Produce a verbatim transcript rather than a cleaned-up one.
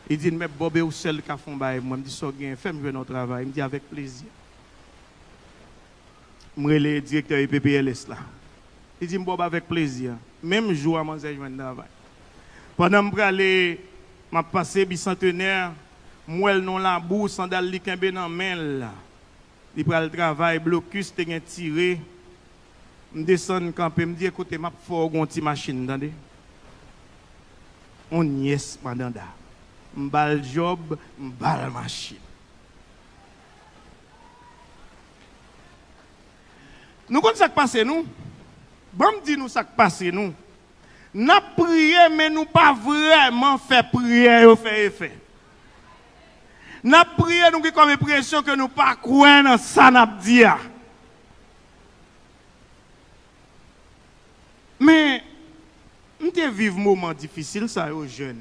Li di m, "Mèt Bob, e ou sèl ka fè yon bagay pou mwen." M di, "Sa w genyen fè m jwenn yon travay." M di, "Avèk plezi." M rele direktè E P P L S la. Li di m, "Bob, avèk plezi." Menm jou a, manzè jwenn travay. Pandan m prale, m ap pase Bisantenè, m wè l nan labou, sandal li kenbe nan men l. Li pral travay, blokis te gen tire. M desann kanpe, m di, "Ekoute, m ap fè w gon ti machin, tande. On nyès madanda. M ba l djòb, m ba l machin." Nou konn sa k pase nou? Ban m di nou sa k pase nou. N ap priye, men nou pa vrèman fè priyè yo fè efè. N ap priye, nou gen kòm enpresyon ke nou pa kwè nan sa n ap di a. Men, m te viv moman difisil sa yo jèn.